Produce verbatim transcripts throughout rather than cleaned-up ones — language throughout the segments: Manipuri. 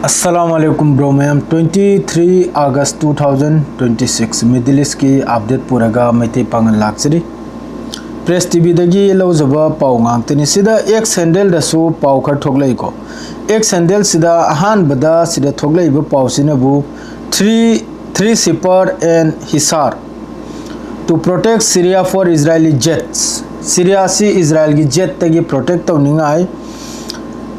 ꯑꯁꯂꯥꯝ ꯑꯂꯩꯀꯨꯝ ꯕ꯭ꯔꯣ ꯃꯌꯥꯝ꯫ Twenty three August two thousand twenty six, Middle East ꯀꯤ update ꯄꯨꯔꯒ ꯃꯩꯇꯩ ꯄꯥꯉꯜ ꯂꯥꯛꯆꯔꯤ꯫ Press T V ꯗꯒꯤ ꯂꯧꯖꯕ ꯄꯥꯎ ꯉꯥꯛꯇꯅꯤ꯫ ꯁꯤꯗ X handle ꯗꯁꯨ ꯄꯥꯎ ꯈꯔ ꯊꯣꯛꯂꯛꯏꯀꯣ꯫ X handle ꯁꯤꯗ ꯑꯍꯥꯟꯕꯗ ꯁꯤꯗ ꯊꯣꯛꯂꯛꯏꯕ ꯄꯥꯎꯁꯤꯅꯕꯨ three, three Sipar and Hisar to protect Syria for Israeli jets꯫ ꯁꯤꯔꯤꯌꯥꯁꯤ ꯏꯖꯔꯥꯏꯜꯒꯤ ꯖꯦꯠꯇꯒꯤ ꯄ꯭ꯔꯣꯇꯦꯛ ꯇꯧꯅꯤꯡꯉꯥꯏ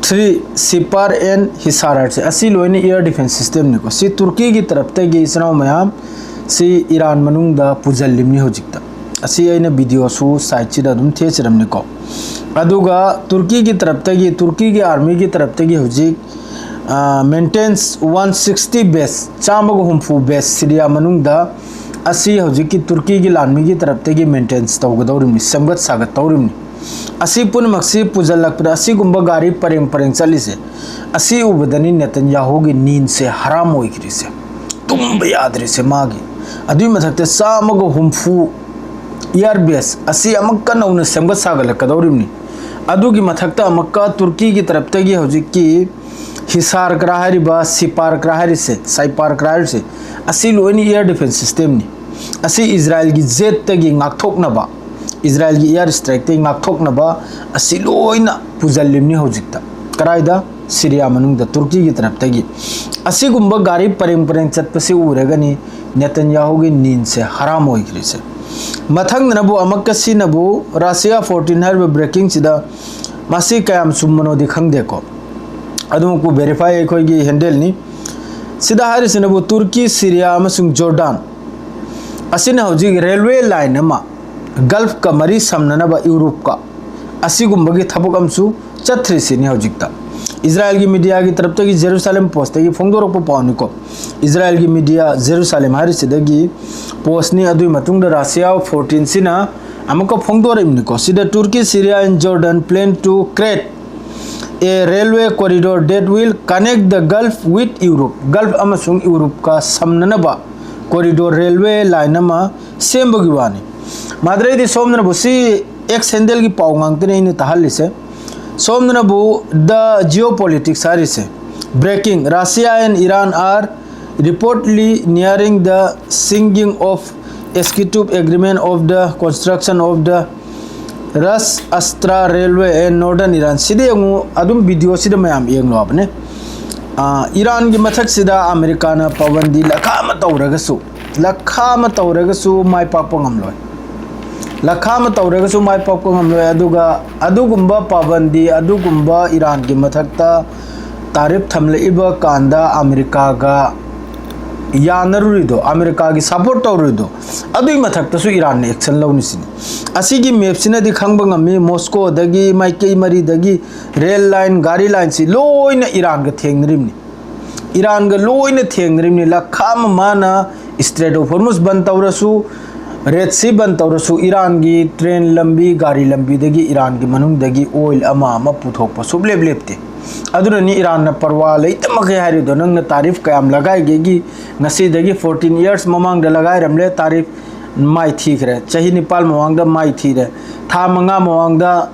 three Sipar and Hisar ꯁꯦ, ꯑꯁꯤ ꯂꯣꯏꯅ air defense system ꯅꯤꯀꯣ꯫ ꯁꯤ ꯇꯨꯔꯀꯤꯒꯤ ꯇꯔꯞꯇꯒꯤ, ꯏꯆꯤꯟ ꯏꯅꯥꯎ ꯃꯌꯥꯝ, ꯁꯤ ꯏꯔꯥꯟ ꯃꯅꯨꯡꯗ ꯄꯨꯁꯤꯜꯂꯤꯕꯅꯤ ꯍꯧꯖꯤꯛꯇ꯫ ꯑꯁꯤ ꯑꯩꯅ video ꯁꯨ side ꯁꯤꯗ ꯑꯗꯨꯝ ꯊꯦꯠꯆꯔꯝꯅꯤꯀꯣ꯫ ꯑꯗꯨꯒ ꯇꯨꯔꯀꯤꯒꯤ ꯇꯔꯞꯇꯒꯤ, ꯇꯨꯔꯀꯤꯒꯤ army ꯒꯤ ꯇꯔꯞꯇꯒꯤ ꯍꯧꯖꯤꯛ, ꯑ, maintenance one sixty base, ꯆꯥꯝꯃꯒ ꯍꯨꯝꯐꯨ base ꯁꯤꯔꯤꯌꯥ ꯃꯅꯨꯡꯗ ꯑꯁꯤ ꯍꯧꯖꯤꯛꯀꯤ ꯇꯨꯔꯀꯤꯒꯤ ꯂꯥꯟꯃꯤꯒꯤ ꯇꯔꯞꯇꯒꯤ maintenance ꯇꯧꯒꯗꯧꯔꯤꯕꯅꯤ, ꯁꯦꯝꯒꯠ ꯁꯥꯒꯠꯇꯧꯔꯤꯕꯅꯤ꯫ ꯑꯁꯤ ꯄꯨꯝꯅꯃꯛꯁꯤ ꯄꯨꯁꯤꯜꯂꯛꯄꯗ, ꯑꯁꯤꯒꯨꯝꯕ ꯒꯥꯔꯤ ꯄꯔꯦꯡ ꯄꯔꯦꯡ ꯆꯠꯂꯤꯁꯦ, ꯑꯁꯤ ꯎꯕꯗꯅꯤ ꯅꯦꯇꯟꯌꯥꯍꯨꯒꯤ ꯅꯤꯟꯁꯦ ꯍꯔꯥꯝ ꯑꯣꯏꯈ꯭ꯔꯤꯁꯦ, ꯇꯨꯝꯕ ꯌꯥꯗ꯭ꯔꯤꯁꯦ ꯃꯥꯒꯤ꯫ ꯑꯗꯨꯒꯤ ꯃꯊꯛꯇ ꯆꯥꯝꯃꯒ ꯍꯨꯝꯐꯨ air base ꯑꯁꯤ ꯑꯃꯨꯛꯀ ꯅꯧꯅ ꯁꯦꯝꯒꯠ ꯁꯥꯒꯠꯂꯛꯀꯗꯧꯔꯤꯕꯅꯤ꯫ ꯑꯗꯨꯒꯤ ꯃꯊꯛꯇ ꯑꯃꯨꯛꯀ ꯇꯨꯔꯀꯤꯒꯤ ꯇꯔꯞꯇꯒꯤ ꯍꯧꯖꯤꯛꯀꯤ ꯍꯤꯁꯥꯔ ꯀ꯭ꯔꯥ ꯍꯥꯏꯔꯤꯕ, ꯁꯤꯄꯥꯔ ꯀ꯭ꯔꯥ ꯍꯥꯏꯔꯤꯁꯦ, ꯁꯥꯏꯄꯥꯔ ꯀ꯭ꯔꯥ ꯍꯥꯏꯔꯤꯁꯦ, ꯑꯁꯤ ꯂꯣꯏꯅ air defense system ꯅꯤ꯫ ꯑꯁꯤ ꯏꯖꯔꯥꯏꯜꯒꯤ ꯖꯦꯠꯇꯒꯤ ꯉꯥꯛꯊꯣꯛꯅꯕ, ꯏꯖꯔꯥꯏꯜꯒꯤ air strike ꯇꯒꯤ ꯉꯥꯛꯊꯣꯛꯅꯕ ꯑꯁꯤ ꯂꯣꯏꯅ ꯄꯨꯁꯤꯜꯂꯤꯕꯅꯤ ꯍꯧꯖꯤꯛꯇ꯫ ꯀꯔꯥꯏꯗ? ꯁꯤꯔꯤꯌꯥ ꯃꯅꯨꯡꯗ, ꯇꯨꯔꯀꯤꯒꯤ ꯇꯔꯞꯇꯒꯤ꯫ ꯑꯁꯤꯒꯨꯝꯕ ꯒꯥꯔꯤ ꯄꯔꯦꯡ ꯄꯔꯦꯡ ꯆꯠꯄꯁꯤ ꯎꯔꯒꯅꯤ ꯅꯦꯇꯟꯌꯥꯍꯨꯒꯤ ꯅꯤꯟꯁꯦ ꯍꯔꯥꯝ ꯑꯣꯏꯈ꯭ꯔꯤꯁꯦ꯫ ꯃꯊꯪꯗꯅꯕꯨ ꯑꯃꯨꯛꯀ ꯁꯤꯅꯕꯨ ꯔꯥꯁꯤꯌꯥ fourteen ꯍꯥꯏꯔꯤꯕ breaking ꯁꯤꯗ, ꯃꯁꯤ ꯀꯌꯥꯝ ꯆꯨꯝꯕꯅꯣꯗꯤ ꯈꯪꯗꯦꯀꯣ, ꯑꯗꯨꯃꯛꯄꯨ verify ꯑꯩꯈꯣꯏꯒꯤ handle ꯅꯤ꯫ ꯁꯤꯗ ꯍꯥꯏꯔꯤꯁꯤꯅꯕꯨ ꯇꯨꯔꯀꯤ, ꯁꯤꯔꯤꯌꯥ ꯑꯃꯁꯨꯡ ꯖꯣꯔꯗꯥꯟ ꯑꯁꯤꯅ ꯍꯧꯖꯤꯛ railway line ꯑꯃ Gulf ꯀ ꯃꯔꯤ ꯁꯝꯅꯅꯕ, ꯌꯨꯔꯣꯞꯀ, ꯑꯁꯤꯒꯨꯝꯕꯒꯤ ꯊꯕꯛ ꯑꯃꯁꯨ ꯆꯠꯊ꯭ꯔꯤꯁꯤꯅꯤ ꯍꯧꯖꯤꯛꯇ꯫ ꯏꯖꯔꯥꯏꯜꯒꯤ media ꯒꯤ ꯇꯔꯞꯇꯒꯤ Jerusalem Post ꯇꯒꯤ ꯐꯣꯡꯗꯣꯔꯛꯄ ꯄꯥꯎꯅꯤꯀꯣ꯫ ꯏꯖꯔꯥꯏꯜꯒꯤ media Jerusalem ꯍꯥꯏꯔꯤꯁꯤꯗꯒꯤ post ꯅꯤ꯫ ꯑꯗꯨꯒꯤ ꯃꯇꯨꯡꯗ ꯔꯥꯁꯤꯌꯥ fourteen ꯁꯤꯅ ꯑꯃꯨꯛꯀ ꯐꯣꯡꯗꯣꯔꯛꯏꯕꯅꯤꯀꯣ꯫ ꯁꯤꯗ Turkey, Syria and Jordan plan to create a railway corridor that will connect the Gulf with Europe꯫ Gulf ꯑꯃꯁꯨꯡ ꯌꯨꯔꯣꯞꯀ ꯁꯝꯅꯅꯕ corridor, railway line ꯑꯃ ꯁꯦꯝꯕꯒꯤ ꯋꯥꯅꯤ꯫ ꯃꯥꯗ꯭ꯔꯩꯗꯤ ꯁꯣꯝꯗꯅꯕꯨ ꯁꯤ X handle ꯒꯤ ꯄꯥꯎ ꯉꯥꯛꯇꯅꯤ ꯑꯩꯅ ꯇꯥꯍꯜꯂꯤꯁꯦ꯫ ꯁꯣꯝꯗꯅꯕꯨ the geopolitics ꯍꯥꯏꯔꯤꯁꯦ, Breaking: Russia and Iran are reportedly nearing the signing of executive agreement of the construction of the Ras Astra Railway and Northern Iran. ꯁꯤꯗ ꯌꯦꯡꯉꯨ, ꯑꯗꯨꯝ ꯚꯤꯗꯤꯑꯣꯁꯤꯗ ꯃꯌꯥꯝ ꯌꯦꯡꯂꯣ ꯍꯥꯏꯕꯅꯦ꯫ ꯏꯔꯥꯟꯒꯤ ꯃꯊꯛꯁꯤꯗ ꯑꯃꯦꯔꯤꯀꯥꯅ ꯄꯥꯕꯟꯗꯤ ꯂꯈꯥ ꯑꯃ ꯇꯧꯔꯒꯁꯨ, ꯂꯈꯥ ꯑꯃ ꯇꯧꯔꯒꯁꯨ ꯃꯥꯏ ꯄꯥꯛꯄ ꯉꯝꯂꯣꯏ꯫ ꯂꯈꯥ ꯑꯃ ꯇꯧꯔꯒꯁꯨ ꯃꯥꯏ ꯄꯥꯛꯄ ꯉꯝꯂꯣꯏ꯫ ꯑꯗꯨꯒ ꯑꯗꯨꯒꯨꯝꯕ ꯄꯥꯕꯟꯗꯤ, ꯑꯗꯨꯒꯨꯝꯕ ꯏꯔꯥꯟꯒꯤ ꯃꯊꯛꯇ ꯇꯥꯔꯤꯐ ꯊꯝꯂꯛꯏꯕ ꯀꯥꯟꯗ ꯑꯃꯦꯔꯤꯀꯥꯒ ꯌꯥꯅꯔꯨꯔꯤꯗꯣ, ꯑꯃꯦꯔꯤꯀꯥꯒꯤ ꯁꯄꯣꯔꯠ ꯇꯧꯔꯨꯔꯤꯗꯣ, ꯑꯗꯨꯒꯤ ꯃꯊꯛꯇꯁꯨ ꯏꯔꯥꯟꯅ ꯑꯦꯛꯁꯟ ꯂꯧꯅꯤ ꯁꯤꯅꯤ꯫ ꯑꯁꯤꯒꯤ ꯃꯦꯞꯁꯤꯅꯗꯤ ꯈꯪꯕ ꯉꯝꯃꯤ, ꯃꯣꯁꯀꯣꯗꯒꯤ ꯃꯥꯏꯀꯩ ꯃꯔꯤꯗꯒꯤ ꯔꯦꯜ ꯂꯥꯏꯟ, ꯒꯥꯔꯤ ꯂꯥꯏꯟꯁꯤ ꯂꯣꯏꯅ ꯏꯔꯥꯟꯒ ꯊꯦꯡꯅꯔꯤꯕꯅꯤ꯫ ꯏꯔꯥꯟꯒ ꯂꯣꯏꯅ ꯊꯦꯡꯅꯔꯤꯕꯅꯤ꯫ ꯂꯈꯥ ꯑꯃ ꯃꯥꯅ ꯏꯁꯇ꯭ꯔꯦꯠ ꯑꯣꯐ ꯍꯣꯔꯃꯨꯁ ꯕꯟ ꯇꯧꯔꯁꯨ, ꯔꯦꯠ ꯁꯤ ꯕꯟ ꯇꯧꯔꯁꯨ, ꯏꯔꯥꯟꯒꯤ ꯇ꯭ꯔꯦꯟ ꯂꯝꯕꯤ, ꯒꯥꯔꯤ ꯂꯝꯕꯤꯗꯒꯤ ꯏꯔꯥꯟꯒꯤ ꯃꯅꯨꯡꯗꯒꯤ ꯑꯣꯏꯜ ꯑꯃ ꯑꯃ ꯄꯨꯊꯣꯛꯄ ꯁꯨꯛꯂꯦꯞ ꯂꯦꯞꯇꯦ꯫ ꯑꯗꯨꯅꯅꯤ ꯏꯔꯥꯟꯅ ꯄꯔꯋꯥ ꯂꯩꯇꯃꯈꯩ ꯍꯥꯏꯔꯤꯗꯣ꯫ ꯅꯪꯅ ꯇꯥꯔꯤꯐ ꯀꯌꯥꯝ ꯂꯒꯥꯏꯒꯦꯒꯤ, ꯉꯁꯤꯗꯒꯤ ꯐꯣꯔꯇꯤꯟ ꯏꯌꯔꯁ ꯃꯃꯥꯡꯗ ꯂꯒꯥꯏꯔꯝꯂꯦ ꯇꯥꯔꯤꯐ, ꯃꯥꯏ ꯊꯤꯈ꯭ꯔꯦ꯫ ꯆꯍꯤ ꯅꯤꯄꯥꯜ ꯃꯃꯥꯡꯗ ꯃꯥꯏ ꯊꯤꯔꯦ꯫ ꯊꯥ ꯃꯉꯥ ꯃꯃꯥꯡꯗ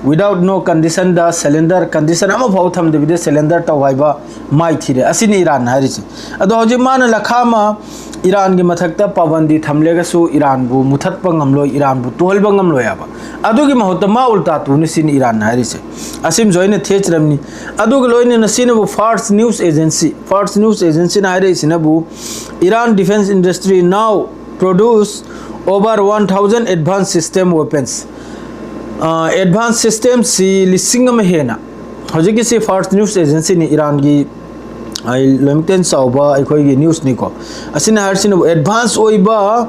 without no condition ꯗ ꯁꯦꯂꯦꯟꯗꯔ, ꯀꯟꯗꯤꯁꯟ ꯑꯃꯐꯥꯎ ꯊꯝꯗꯕꯤꯗ ꯁꯦꯂꯦꯟꯗꯔ ꯇꯧ ꯍꯥꯏꯕ ꯃꯥꯏ ꯊꯤꯔꯦ꯫ ꯑꯁꯤꯅꯤ ꯏꯔꯥꯟꯅ ꯍꯥꯏꯔꯤꯁꯦ꯫ ꯑꯗꯣ ꯍꯧꯖꯤꯛ ꯃꯥꯅ ꯂꯈꯥ ꯑꯃ ꯏꯔꯥꯟꯒꯤ ꯃꯊꯛꯇ ꯄꯥꯕꯟꯗꯤ ꯊꯝꯂꯒꯁꯨ ꯏꯔꯥꯟꯕꯨ ꯃꯨꯊꯠꯄ ꯉꯝꯂꯣꯏ, ꯏꯔꯥꯟꯕꯨ ꯇꯨꯍꯟꯕ ꯉꯝꯂꯣꯏ ꯍꯥꯏꯕ꯫ ꯑꯗꯨꯒꯤ ꯃꯍꯨꯠꯇ ꯃꯥ ꯎꯜꯇꯥ ꯇꯨꯅꯤ ꯁꯤꯅꯤ ꯏꯔꯥꯟꯅ ꯍꯥꯏꯔꯤꯁꯦ꯫ ꯑꯁꯤꯃꯁꯨ ꯑꯩꯅ ꯊꯦꯠꯆꯔꯝꯅꯤ꯫ ꯑꯗꯨꯒ ꯂꯣꯏꯅꯅ ꯁꯤꯅꯕꯨ Fars news agency, Fars news ꯑꯦꯖꯦꯟꯁꯤꯅ ꯍꯥꯏꯔꯛꯏꯁꯤꯅꯕꯨ, Iran defense industry now produce over one thousand advanced system weapons꯫ Advanced ꯁꯤꯁꯇꯦꯝꯁꯤ ꯂꯤꯁꯤꯡ ꯑꯃ ꯍꯦꯟꯅ, ꯍꯧꯖꯤꯛꯀꯤꯁꯤ ꯐꯥꯔꯁ ꯅ꯭ꯌꯨꯁ ꯑꯦꯖꯦꯟꯁꯤꯅꯤ, ꯏꯔꯥꯟꯒꯤ ꯂꯣꯏꯃꯛꯇꯦꯟ ꯆꯥꯎꯕ ꯑꯩꯈꯣꯏꯒꯤ ꯅ꯭ꯌꯨꯁꯅꯤꯀꯣ꯫ ꯑꯁꯤꯅ ꯍꯥꯏꯔꯤꯁꯤꯅꯕꯨ ꯑꯦꯗꯚꯥꯟꯁ ꯑꯣꯏꯕ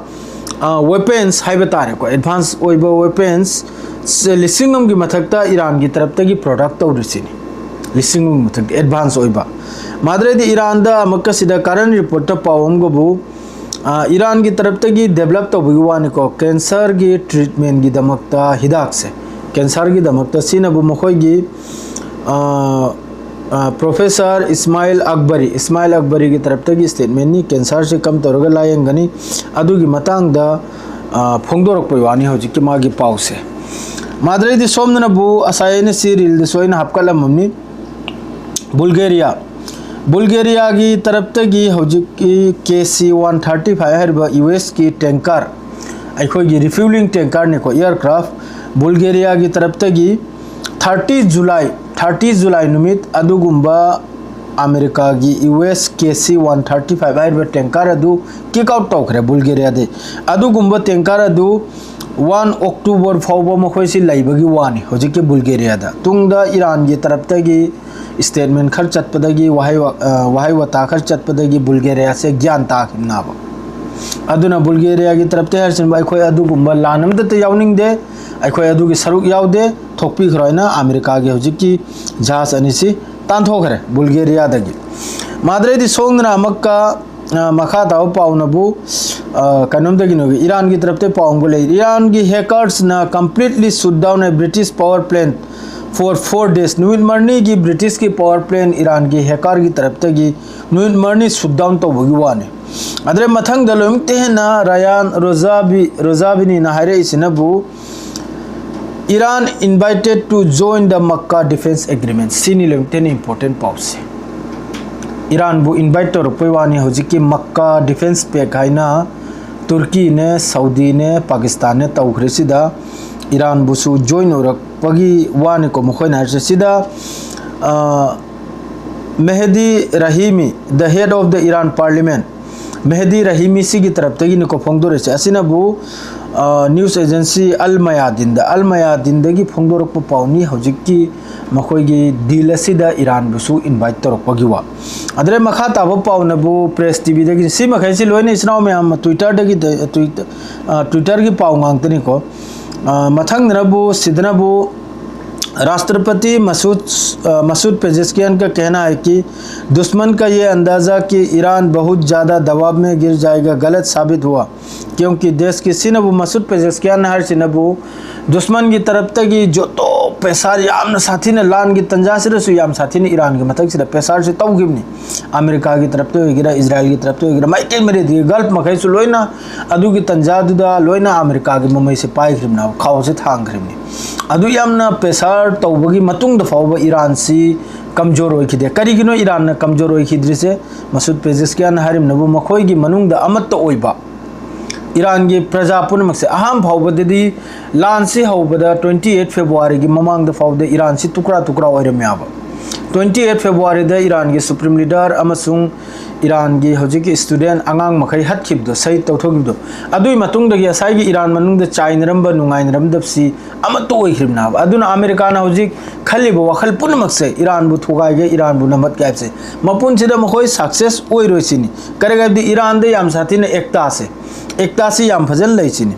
ꯋꯦꯄꯟꯁ ꯍꯥꯏꯕ ꯇꯥꯔꯦꯀꯣ, ꯑꯦꯗꯚꯥꯟꯁ ꯑꯣꯏꯕ ꯋꯦꯄꯟꯁ ꯂꯤꯁꯤꯡ ꯑꯃꯒꯤ ꯃꯊꯛꯇ ꯏꯔꯥꯟꯒꯤ ꯇꯔꯞꯇꯒꯤ ꯄ꯭ꯔꯣꯗꯛ ꯇꯧꯔꯤꯁꯤꯅꯤ꯫ ꯂꯤꯁꯤꯡ ꯑꯃꯒꯤ ꯃꯊꯛꯇ ꯑꯦꯗꯚꯥꯟꯁ ꯑꯣꯏꯕ꯫ ꯃꯥꯗ꯭ꯔꯦꯗꯤ ꯏꯔꯥꯟꯗ ꯑꯃꯨꯛꯀ ꯁꯤꯗ ꯀꯔꯦꯟ ꯔꯤꯄꯣꯔꯠꯇ ꯄꯥꯎ ꯑꯃꯒꯕꯨ, ꯏꯔꯥꯟꯒꯤ ꯇꯔꯞꯇꯒꯤ ꯗꯦꯕꯂꯞ ꯇꯧꯕꯒꯤ ꯋꯥꯅꯤꯀꯣ, ꯀꯦꯟꯁꯔꯒꯤ ꯇ꯭ꯔꯤꯠꯃꯦꯟꯒꯤꯗꯃꯛꯇ ꯍꯤꯗꯥꯛꯁꯦ, ꯀꯦꯟꯁꯔꯒꯤꯗꯃꯛꯇ ꯁꯤꯅꯕꯨ ꯃꯈꯣꯏꯒꯤ ꯄ꯭ꯔꯣꯐꯦꯁꯔ ꯏꯁꯃꯥꯏꯜ ꯑꯛꯕꯔꯤ, ꯏꯁꯃꯥꯏꯜ ꯑꯛꯕꯔꯤꯒꯤ ꯇꯔꯞꯇꯒꯤ ꯁ꯭ꯇꯦꯠꯃꯦꯟꯅꯤ꯫ ꯀꯦꯟꯁꯔꯁꯤ ꯀꯝ ꯇꯧꯔꯒ ꯂꯥꯏꯌꯦꯡꯒꯅꯤ, ꯑꯗꯨꯒꯤ ꯃꯇꯥꯡꯗ ꯐꯣꯡꯗꯣꯔꯛꯄꯒꯤ ꯋꯥꯅꯤ ꯍꯧꯖꯤꯛꯀꯤ ꯃꯥꯒꯤ ꯄꯥꯎꯁꯦ꯫ ꯃꯥꯗ꯭ꯔꯩꯗꯤ ꯁꯣꯝꯗꯅꯕꯨ ꯉꯁꯥꯏ ꯑꯩꯅ ꯁꯤ ꯔꯤꯜꯗꯁꯨ ꯑꯩꯅ ꯍꯥꯞꯀꯠꯂꯝꯃꯕꯅꯤ꯫ ꯕꯨꯜꯒꯦꯔꯤꯌꯥ, ꯕꯨꯜꯒꯦꯔꯤꯌꯥꯒꯤ ꯇꯔꯞꯇꯒꯤ ꯍꯧꯖꯤꯛꯀꯤ K C one thirty five ꯍꯥꯏꯔꯤꯕ ꯌꯨ ꯑꯦꯁꯀꯤ ꯇꯦꯡꯀꯔ, ꯑꯩꯈꯣꯏꯒꯤ ꯔꯤꯐ꯭ꯌꯨꯂꯤꯡ ꯇꯦꯡꯀꯔꯅꯤꯀꯣ, ꯑꯦꯌꯔꯀ꯭ꯔꯥꯐ, ꯕꯨꯜꯒꯦꯔꯤꯌꯥꯒꯤ ꯇꯔꯞꯇꯒꯤ ꯊꯥꯔꯇꯤ ꯖꯨꯂꯥꯏ, ꯊꯥꯔꯇꯤ ꯖꯨꯂꯥꯏ ꯅꯨꯃꯤꯠ ꯑꯗꯨꯒꯨꯝꯕ ꯑꯃꯦꯔꯤꯀꯥꯒꯤ U S K C one thirty five ꯍꯥꯏꯔꯤꯕ ꯇꯦꯡꯀꯔ ꯑꯗꯨ ꯀꯤꯛ ꯑꯥꯎꯠ ꯇꯧꯈ꯭ꯔꯦ ꯕꯨꯜꯒꯦꯔꯤꯌꯥꯗꯤ꯫ ꯑꯗꯨꯒꯨꯝꯕ ꯇꯦꯡꯀꯔ ꯑꯗꯨ ꯋꯥꯟ ꯑꯣꯛꯇꯣꯕꯔ ꯐꯥꯎꯕ ꯃꯈꯣꯏꯁꯤ ꯂꯩꯕꯒꯤ ꯋꯥꯅꯤ ꯍꯧꯖꯤꯛꯀꯤ ꯕꯨꯜꯒꯦꯔꯤꯌꯥꯗ꯫ ꯇꯨꯡꯗ ꯏꯔꯥꯟꯒꯤ ꯇꯔꯞꯇꯒꯤ ꯁ꯭ꯇꯦꯠꯃꯦꯟ ꯈꯔ ꯆꯠꯄꯗꯒꯤ, ꯋꯥꯍꯩ ꯋꯥ-, ꯑ, ꯋꯥꯍꯩ ꯋꯥꯇꯥ ꯈꯔ ꯆꯠꯄꯗꯒꯤ ꯕꯨꯜꯒꯦꯔꯤꯌꯥꯁꯦ ꯒ꯭ꯌꯥꯟ ꯇꯥꯈꯤꯕꯅꯦꯕ꯫ ꯑꯗꯨꯅ ꯕꯨꯜꯒꯦꯔꯤꯌꯥꯒꯤ ꯇꯔꯞꯇ ꯍꯥꯏꯔꯤꯁꯤꯅ, "ꯑꯩꯈꯣꯏ ꯑꯗꯨꯒꯨꯝꯕ ꯂꯥꯟ ꯑꯃꯠꯇ ꯌꯥꯎꯅꯤꯡꯗꯦ, ꯑꯩꯈꯣꯏ ꯑꯗꯨꯒꯤ ꯁꯔꯨꯛ ꯌꯥꯎꯗꯦ, ꯊꯣꯛꯄꯤꯈ꯭ꯔꯣ" ꯍꯥꯏꯅ ꯑꯃꯦꯔꯤꯀꯥꯒꯤ ꯍꯧꯖꯤꯛꯀꯤ ꯖꯍꯥꯖ ꯑꯅꯤꯁꯤ ꯇꯥꯟꯊꯣꯛꯈ꯭ꯔꯦ ꯕꯨꯜꯒꯦꯔꯤꯌꯥꯗꯒꯤ꯫ ꯃꯥꯗ꯭ꯔꯦꯗꯤ ꯁꯣꯡꯗꯅ ꯑꯃꯨꯛꯀ, ꯑ, ꯃꯈꯥ ꯇꯥꯕ ꯄꯥꯎꯅꯕꯨ, ꯑ, ꯀꯩꯅꯣꯝꯗꯒꯤꯅꯣ, ꯏꯔꯥꯟꯒꯤ ꯇꯔꯞꯇ ꯄꯥꯎ ꯑꯃꯒ ꯂꯩ꯫ ꯏꯔꯥꯟꯒꯤ ꯍꯦꯀꯔꯁꯅ completely shut down a British power plant for four days꯫ ꯅꯨꯃꯤꯠ ꯃꯔꯤꯅꯤꯒꯤ ꯕ꯭ꯔꯤꯇꯤꯁꯀꯤ ꯄꯋꯔ ꯄ꯭ꯂꯦꯟ ꯏꯔꯥꯟꯒꯤ ꯍꯦꯀꯔꯒꯤ ꯇꯔꯞꯇꯒꯤ ꯅꯨꯃꯤꯠ ꯃꯔꯤꯅꯤ ꯁꯨꯠ ꯗꯥꯎꯟ ꯇꯧꯕꯒꯤ ꯋꯥꯅꯤ꯫ ꯑꯗꯨꯗꯩ ꯃꯊꯪꯗ ꯂꯣꯏꯅꯃꯛꯇ ꯍꯦꯟꯅ ꯔꯌꯥꯟ ꯔꯣꯖꯥꯕꯤ, ꯔꯣꯖꯥꯕꯤꯅꯤꯅ ꯍꯥꯏꯔꯛꯏꯁꯤꯅꯕꯨ, "Iran invited to join the Makkah Defense Agreement"꯫ ꯁꯤꯅꯤ ꯂꯣꯏꯅꯃꯛꯇ ꯍꯦꯟꯅ ꯏꯝꯄꯣꯔꯇꯦꯟ ꯄꯥꯎꯁꯦ꯫ ꯏꯔꯥꯟꯕꯨ ꯏꯟꯚꯥꯏꯠ ꯇꯧꯔꯛꯄꯩ ꯋꯥꯅꯤ ꯍꯧꯖꯤꯛꯀꯤ ꯃꯛꯀꯥ ꯗꯤꯐꯦꯟꯁ ꯄꯦꯛ ꯍꯥꯏꯅ ꯇꯨꯔꯀꯤꯅꯦ, ꯁꯥꯎꯗꯤꯅꯦ, ꯄꯥꯀꯤꯁꯇꯥꯟꯅꯦ ꯇꯧꯈ꯭ꯔꯦ꯫ ꯁꯤꯗ ꯏꯔꯥꯟꯕꯨꯁꯨ ꯖꯣꯏꯟ ꯑꯣꯏꯔꯛꯄꯒꯤ ꯋꯥꯅꯤꯀꯣ ꯃꯈꯣꯏꯅ ꯍꯥꯏꯔꯤꯁꯦ꯫ ꯁꯤꯗ, ꯑ, ꯃꯦꯍꯗꯤ ꯔꯍꯤꯃꯤ, the head of the Iran parliament, ꯃꯦꯍꯗꯤ ꯔꯍꯤꯃꯤ ꯁꯤꯒꯤ ꯇꯔꯞꯇꯒꯤꯅꯤꯀꯣ ꯐꯣꯡꯗꯣꯔꯛꯏꯁꯦ꯫ ꯑꯁꯤꯅꯕꯨ, ꯑ, ꯅ꯭ꯌꯨꯁ ꯑꯦꯖꯦꯟꯁꯤ ꯑꯜ ꯃꯌꯥꯗꯤꯟꯗ, ꯑꯜ ꯃꯌꯥꯗꯤꯟꯗꯒꯤ ꯐꯣꯡꯗꯣꯔꯛꯄ ꯄꯥꯎꯅꯤ ꯍꯧꯖꯤꯛꯀꯤ ꯃꯈꯣꯏꯒꯤ ꯗꯤꯜ ꯑꯁꯤꯗ ꯏꯔꯥꯟꯕꯨꯁꯨ ꯏꯟꯚꯥꯏꯠ ꯇꯧꯔꯛꯄꯒꯤ ꯋꯥ꯫ ꯑꯗꯨꯗꯩ ꯃꯈꯥ ꯇꯥꯕ ꯄꯥꯎꯅꯕꯨ ꯄ꯭ꯔꯦꯁ ꯇꯤꯚꯤꯗꯒꯤ꯫ ꯁꯤ ꯃꯈꯩꯁꯤ ꯂꯣꯏꯅ ꯏꯆꯤꯟ ꯏꯅꯥꯎ ꯃꯌꯥꯝ ꯇ꯭ꯋꯤꯇꯔꯗꯒꯤ, ꯇ꯭ꯋꯤꯠ-, ꯑ, ꯇ꯭ꯋꯤꯇꯔꯒꯤ ꯄꯥꯎ ꯉꯥꯛꯇꯅꯤꯀꯣ꯫ ꯑ, ꯃꯊꯪꯗꯅꯕꯨ, ꯁꯤꯗꯅꯕꯨ, "राष्ट्रपति मसूद, अ, मसूद पेजेशकियान का कहना है कि दुश्मन का ये अंदाज़ा कि ईरान बहुत ज़्यादा दबाव में गिर जाएगा, गलत साबित हुआ, क्योंकि देश की", ꯁꯤꯅꯕꯨ ꯃꯁꯨꯗ ꯄꯦꯖꯦꯁꯀꯤꯌꯥꯟ ꯍꯥꯏꯔꯤꯁꯤꯅꯕꯨ ꯗꯨꯁꯃꯟꯒꯤ ꯇꯔꯞꯇꯒꯤ ꯖꯣꯇꯣ ꯄ꯭ꯔꯦꯁꯥꯔ ꯌꯥꯝꯅ ꯁꯥꯊꯤꯅ, ꯂꯥꯟꯒꯤ ꯇꯟꯖꯥꯁꯤꯗꯁꯨ ꯌꯥꯝ ꯁꯥꯊꯤꯅ ꯏꯔꯥꯟꯒꯤ ꯃꯊꯛꯁꯤꯗ ꯄ꯭ꯔꯦꯁꯥꯔꯁꯤ ꯇꯧꯈꯤꯕꯅꯤ꯫ ꯑꯃꯦꯔꯤꯀꯥꯒꯤ ꯇꯔꯞꯇ ꯑꯣꯏꯒꯦꯔꯥ, ꯏꯖꯔꯥꯏꯜꯒꯤ ꯇꯔꯞꯇ ꯑꯣꯏꯒꯦꯔꯥ, ꯃꯥꯏꯀꯩ ꯃꯔꯤꯗꯒꯤ ꯒꯜꯐ ꯃꯈꯩꯁꯨ ꯂꯣꯏꯅ ꯑꯗꯨꯒꯤ ꯇꯟꯖꯥꯗꯨꯗ ꯂꯣꯏꯅ ꯑꯃꯦꯔꯤꯀꯥꯒꯤ ꯃꯃꯩꯁꯦ ꯄꯥꯏꯈ꯭ꯔꯤꯕꯅꯦꯕ, ꯈꯥꯎꯁꯦ ꯊꯥꯡꯈ꯭ꯔꯤꯕꯅꯤ꯫ ꯑꯗꯨ ꯌꯥꯝꯅ ꯄ꯭ꯔꯦꯁꯥꯔ ꯇꯧꯕꯒꯤ ꯃꯇꯨꯡꯗ ꯐꯥꯎꯕ ꯏꯔꯥꯟꯁꯤ ꯀꯝꯖꯣꯔ ꯑꯣꯏꯈꯤꯗꯦ꯫ ꯀꯔꯤꯒꯤꯅꯣ ꯏꯔꯥꯟꯅ ꯀꯝꯖꯣꯔ ꯑꯣꯏꯈꯤꯗ꯭ꯔꯤꯁꯦ? ꯃꯁꯨꯗ ꯄꯦꯖꯦꯁꯀꯤꯌꯥꯟ ꯍꯥꯏꯔꯤꯕꯅꯕꯨ ꯃꯈꯣꯏꯒꯤ ꯃꯅꯨꯡꯗ ꯑꯃꯠꯇ ꯑꯣꯏꯕ ꯏꯔꯥꯟꯒꯤ ꯄ꯭ꯔꯖꯥ ꯄꯨꯝꯅꯃꯛꯁꯦ ꯑꯍꯥꯟꯕ ꯐꯥꯎꯕꯗꯗꯤ ꯂꯥꯟꯁꯤ ꯍꯧꯕꯗ twenty eight Februaryꯒꯤ ꯃꯃꯥꯡꯗ ꯐꯥꯎꯕꯗ ꯏꯔꯥꯟꯁꯤ ꯇꯨꯀ꯭ꯔꯥ ꯇꯨꯀ꯭ꯔꯥ ꯑꯣꯏꯔꯝꯃꯦꯕ꯫ Twenty eight Februaryꯗ ꯏꯔꯥꯟꯒꯤ supreme leader ꯑꯃꯁꯨꯡ ꯏꯔꯥꯟꯒꯤ ꯍꯧꯖꯤꯛꯀꯤ student ꯑꯉꯥꯡ ꯃꯈꯩ ꯍꯠꯈꯤꯕꯗꯣ, ꯁꯍꯤꯗ ꯇꯧꯊꯣꯛꯈꯤꯕꯗꯣ, ꯑꯗꯨꯒꯤ ꯃꯇꯨꯡꯗꯒꯤ ꯉꯁꯥꯏꯒꯤ ꯏꯔꯥꯟ ꯃꯅꯨꯡꯗ ꯆꯥꯏꯅꯔꯝꯕ ꯅꯨꯡꯉꯥꯏꯅꯔꯝꯗꯕꯁꯤ ꯑꯃꯠꯇ ꯑꯣꯏꯈ꯭ꯔꯤꯕꯅꯦꯕ꯫ ꯑꯗꯨꯅ ꯑꯃꯦꯔꯤꯀꯥꯅ ꯍꯧꯖꯤꯛ ꯈꯜꯂꯤꯕ ꯋꯥꯈꯜ ꯄꯨꯝꯅꯃꯛꯁꯦ ꯏꯔꯥꯟꯕꯨ ꯊꯨꯒꯥꯏꯒꯦ, ꯏꯔꯥꯟꯕꯨ ꯅꯝꯍꯠꯀꯦ ꯍꯥꯏꯕꯁꯦ ꯃꯄꯨꯟꯁꯤꯗ ꯃꯈꯣꯏ success ꯑꯣꯏꯔꯣꯏ ꯁꯤꯅꯤ꯫ ꯀꯔꯤꯒꯤꯅꯣ ꯍꯥꯏꯕꯗꯤ ꯏꯔꯥꯟꯗ ꯌꯥꯝ ꯁꯥꯊꯤꯅ ꯑꯦꯛꯇꯥꯁꯦ, ꯑꯦꯛꯇꯥꯁꯤ ꯌꯥꯝ ꯐꯖꯅ ꯂꯩ ꯁꯤꯅꯤ꯫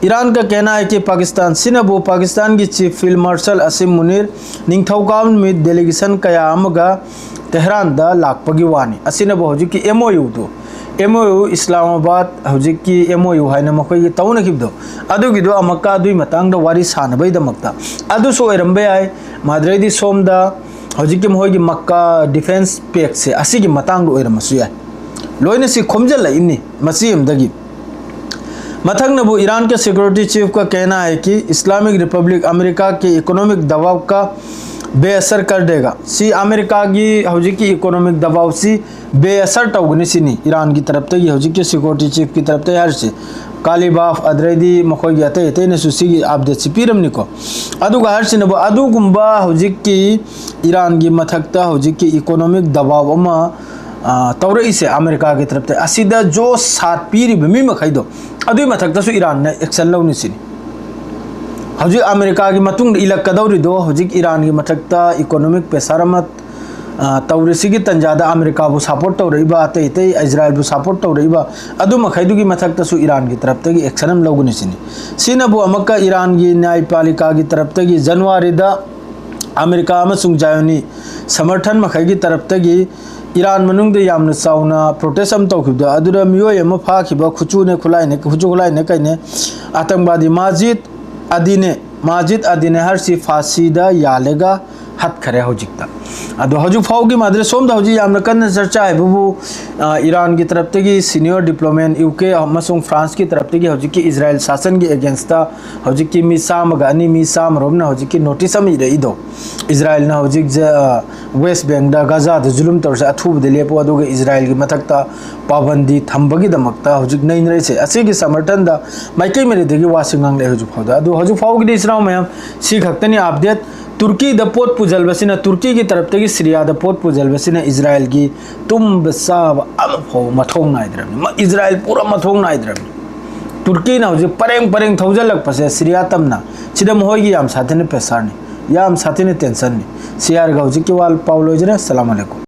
ꯏꯔꯥꯟ ꯀ ꯀꯦꯍꯅꯥ ꯍꯥꯏ ꯀꯤ ꯄꯥꯀꯤꯁꯇꯥꯟ ꯁꯤꯅꯕꯨ ꯄꯥꯀꯤꯁꯇꯥꯟꯒꯤ Chief Field Marshal ꯑꯁꯤꯝ ꯃꯨꯅꯤꯔ ꯅꯤꯡꯊꯧꯀꯥꯕ ꯅꯨꯃꯤꯠ delegation ꯀꯌꯥ ꯑꯃꯒ ꯇꯦꯍꯔꯥꯟꯗ ꯂꯥꯛꯄꯒꯤ ꯋꯥꯅꯤ꯫ ꯑꯁꯤꯅꯕꯨ ꯍꯧꯖꯤꯛꯀꯤ MOUꯗꯨ, MOU ꯏꯁꯂꯥꯃꯥꯕꯥꯗ ꯍꯧꯖꯤꯛꯀꯤ MOU ꯍꯥꯏꯅ ꯃꯈꯣꯏꯒꯤ ꯇꯧꯅꯈꯤꯕꯗꯣ, ꯑꯗꯨꯒꯤꯗꯣ ꯑꯃꯨꯛꯀ ꯑꯗꯨꯒꯤ ꯃꯇꯥꯡꯗ ꯋꯥꯔꯤ ꯁꯥꯟꯅꯕꯒꯤꯗꯃꯛꯇ ꯑꯗꯨꯁꯨ ꯑꯣꯏꯔꯝꯕ ꯌꯥꯏ꯫ ꯃꯥꯗ꯭ꯔꯩꯗꯤ ꯁꯣꯝꯗ ꯍꯧꯖꯤꯛꯀꯤ ꯃꯈꯣꯏꯒꯤ ꯃꯛꯀꯥ defence pactꯁꯦ ꯑꯁꯤꯒꯤ ꯃꯇꯥꯡꯗ ꯑꯣꯏꯔꯝꯕꯁꯨ ꯌꯥꯏ꯫ ꯂꯣꯏꯅ ꯁꯤ ꯈꯣꯝꯖꯤꯜꯂꯛꯏꯅꯤ ꯃꯆꯤ ꯑꯃꯗꯒꯤ꯫ ꯃꯊꯪꯅꯕꯨ ꯏꯔꯥꯟ ꯀ security chief ꯀ ꯀꯦꯍꯅꯥ ꯍꯥꯏ ꯀꯤ ꯏꯁꯂꯥꯃꯤꯛ ꯔꯤꯄꯕ꯭ꯂꯤꯛ ꯑꯃꯦꯔꯤꯀꯥ ꯀꯤ economic ꯗꯕꯥꯎ ꯀ ꯕꯦꯑꯁꯔ ꯀꯔ ꯗꯦꯒꯥ꯫ ꯁꯤ ꯑꯃꯦꯔꯤꯀꯥꯒꯤ ꯍꯧꯖꯤꯛꯀꯤ economic ꯗꯕꯥꯎꯁꯤ ꯕꯦꯑꯁꯔ ꯇꯧꯒꯅꯤ ꯁꯤꯅꯤ ꯏꯔꯥꯟꯒꯤ ꯇꯔꯞꯇꯒꯤ ꯍꯧꯖꯤꯛꯀꯤ security chiefꯀꯤ ꯇꯔꯞꯇꯒꯤ ꯍꯥꯏꯔꯤꯁꯦ꯫ ꯀꯥꯂꯤꯕꯥꯐ ꯑꯗꯩꯗꯤ ꯃꯈꯣꯏꯒꯤ ꯑꯇꯩ ꯑꯇꯩꯅꯁꯨ ꯁꯤꯒꯤ updateꯁꯤ ꯄꯤꯔꯝꯅꯤꯀꯣ꯫ ꯑꯗꯨꯒ ꯍꯥꯏꯔꯤꯁꯤꯅꯕꯨ ꯑꯗꯨꯒꯨꯝꯕ ꯍꯧꯖꯤꯛꯀꯤ ꯏꯔꯥꯟꯒꯤ ꯃꯊꯛꯇ ꯍꯧꯖꯤꯛꯀꯤ economic ꯗꯕꯥꯎ ꯑꯃ, ꯑ, ꯇꯧꯔꯛꯏꯁꯦ ꯑꯃꯦꯔꯤꯀꯥꯒꯤ ꯇꯔꯞꯇ, ꯑꯁꯤꯗ ꯖꯣꯁ ꯁꯥꯠ ꯄꯤꯔꯤꯕ ꯃꯤ ꯃꯈꯩꯗꯣ ꯑꯗꯨꯒꯤ ꯃꯊꯛꯇꯁꯨ ꯏꯔꯥꯟꯅ action ꯂꯧꯅꯤ ꯁꯤꯅꯤ꯫ ꯍꯧꯖꯤꯛ ꯑꯃꯦꯔꯤꯀꯥꯒꯤ ꯃꯇꯨꯡꯗ ꯏꯜꯂꯛꯀꯗꯧꯔꯤꯗꯣ ꯍꯧꯖꯤꯛ ꯏꯔꯥꯟꯒꯤ ꯃꯊꯛꯇ economic pressure ꯑꯃ, ꯑ, ꯇꯧꯔꯤꯁꯤꯒꯤ ꯇꯟꯖꯥꯗ ꯑꯃꯦꯔꯤꯀꯥꯕꯨ support ꯇꯧꯔꯛꯏꯕ, ꯑꯇꯩ ꯑꯇꯩ ꯏꯖꯔꯥꯏꯜꯕꯨ support ꯇꯧꯔꯛꯏꯕ, ꯑꯗꯨ ꯃꯈꯩꯗꯨꯒꯤ ꯃꯊꯛꯇꯁꯨ ꯏꯔꯥꯟꯒꯤ ꯇꯔꯞꯇꯒꯤ action ꯑꯃ ꯂꯧꯒꯅꯤ ꯁꯤꯅꯤ꯫ ꯁꯤꯅꯕꯨ ꯑꯃꯨꯛꯀ ꯏꯔꯥꯟꯒꯤ ꯅ꯭ꯌꯥꯌꯄꯥꯂꯤꯀꯥꯒꯤ ꯇꯔꯞꯇꯒꯤ ꯖꯅꯋꯥꯔꯤꯗ ꯑꯃꯦꯔꯤꯀꯥ ꯑꯃꯁꯨꯡ ꯖꯥꯌꯣꯅꯤ ꯁꯃꯔꯊꯟ ꯃꯈꯩꯒꯤ ꯇꯔꯞꯇꯒꯤ ꯏꯔꯥꯟ ꯃꯅꯨꯡꯗ ꯌꯥꯝꯅ ꯆꯥꯎꯅ protest ꯑꯃ ꯇꯧꯈꯤꯕꯗꯣ, ꯑꯗꯨꯗ ꯃꯤꯑꯣꯏ ꯑꯃ ꯐꯥꯈꯤꯕ, ꯈꯨꯠꯁꯨꯅꯦ, ꯈꯨꯠꯂꯥꯏꯅꯦ, ꯈꯨꯠꯁꯨ ꯈꯨꯠꯂꯥꯏꯅꯦ ꯀꯩꯅꯦ, ꯑꯇꯪꯕꯥꯗꯤ ꯃꯥꯖꯤꯗ ꯑꯗꯤꯅꯦ, ꯃꯥꯖꯤꯗ ꯑꯗꯤꯅꯦ ꯍꯥꯏꯔꯤꯁꯤ ꯐꯥꯁꯤꯗ ꯌꯥꯜꯂꯒ ꯍꯠꯈꯔꯦ ꯍꯧꯖꯤꯛꯇ꯫ ꯑꯗꯣ ꯍꯧꯖꯤꯛ ꯐꯥꯎꯒꯤ ꯃꯥꯗ꯭ꯔꯦ ꯁꯣꯝꯗ ꯍꯧꯖꯤꯛ ꯌꯥꯝꯅ ꯀꯟꯅ ꯆꯔꯆꯥ ꯍꯥꯏꯕꯕꯨ, ꯑ, ꯏꯔꯥꯟꯒꯤ ꯇꯔꯞꯇꯒꯤ senior diplomat, ꯌꯨ ꯀꯦ ꯑꯃꯁꯨꯡ ꯐ꯭ꯔꯥꯟꯁꯀꯤ ꯇꯔꯞꯇꯒꯤ ꯍꯧꯖꯤꯛꯀꯤ ꯏꯖꯔꯥꯌꯦꯜ ꯁꯥꯁꯟꯒꯤ against ꯇ ꯍꯧꯖꯤꯛꯀꯤ ꯃꯤ ꯆꯥꯝꯃꯒ ꯑꯅꯤ, ꯃꯤ ꯆꯥꯝꯃꯔꯣꯝꯅ ꯍꯧꯖꯤꯛꯀꯤ notice ꯑꯃ ꯏꯔꯛꯏꯗꯣ, ꯏꯖꯔꯥꯌꯦꯜꯅ ꯍꯧꯖꯤꯛ ꯖ-, ꯑ, West Bank ꯇ ꯒꯥꯖꯥꯗ ꯖꯨꯂꯨꯝ ꯇꯧꯔꯤꯁꯦ ꯑꯊꯨꯕꯗ ꯂꯦꯞꯄꯣ, ꯑꯗꯨꯒ ꯏꯖꯔꯥꯌꯦꯜꯒꯤ ꯃꯊꯛꯇ ꯄꯥꯕꯟꯗꯤ ꯊꯝꯕꯒꯤꯗꯃꯛꯇ ꯍꯧꯖꯤꯛ ꯅꯩꯅꯔꯛꯏꯁꯦ꯫ ꯑꯁꯤꯒꯤ ꯁꯃꯔꯊꯟꯗ ꯃꯥꯏꯀꯩ ꯃꯔꯤꯗꯒꯤ ꯋꯥꯁꯤ ꯉꯥꯡꯂꯛꯑꯦ ꯍꯧꯖꯤꯛ ꯐꯥꯎꯗ꯫ ꯑꯗꯨ ꯍꯧꯖꯤꯛ ꯐꯥꯎꯒꯤꯗꯤ ꯏꯆꯤꯟ ꯏꯅꯥꯎ ꯃꯌꯥꯝ ꯁꯤ ꯈꯛꯇꯅꯤ update꯫ ꯇꯨꯔꯀꯤꯗ ꯄꯣꯠ ꯄꯨꯁꯤꯜꯕꯁꯤꯅ, ꯇꯨꯔꯀꯤꯒꯤ ꯇꯔꯞꯇꯒꯤ ꯁꯤꯔꯤꯌꯥꯗ ꯄꯣꯠ ꯄꯨꯁꯤꯜꯕꯁꯤꯅ ꯏꯖꯔꯥꯌꯦꯜꯒꯤ ꯇꯨꯝꯕ ꯆꯥꯕ ꯑꯃꯐꯥꯎꯕ ꯃꯊꯧ ꯅꯥꯏꯗ꯭ꯔꯕꯅꯤ꯫ ꯃ-, ꯏꯖꯔꯥꯌꯦꯜ ꯄꯨꯔꯥ ꯃꯊꯧ ꯅꯥꯏꯗ꯭ꯔꯕꯅꯤ꯫ ꯇꯨꯔꯀꯤꯅ ꯍꯧꯖꯤꯛ ꯄꯔꯦꯡ ꯄꯔꯦꯡ ꯊꯧꯖꯤꯜꯂꯛꯄꯁꯦ ꯁꯤꯔꯤꯌꯥ ꯇꯝꯅ, ꯁꯤꯗ ꯃꯈꯣꯏꯒꯤ ꯌꯥꯝ ꯁꯥꯊꯤꯅ pressureꯅꯤ, ꯌꯥꯝ ꯁꯥꯊꯤꯅ tensionꯅꯤ꯫ ꯁꯤ ꯍꯥꯏꯔꯒ ꯍꯧꯖꯤꯛꯀꯤ ꯋꯥ ꯄꯥꯎ ꯂꯣꯏꯖꯔꯦ꯫ ꯑꯁꯂꯥꯃꯨ ꯑꯂꯥꯏꯀꯨꯝ꯫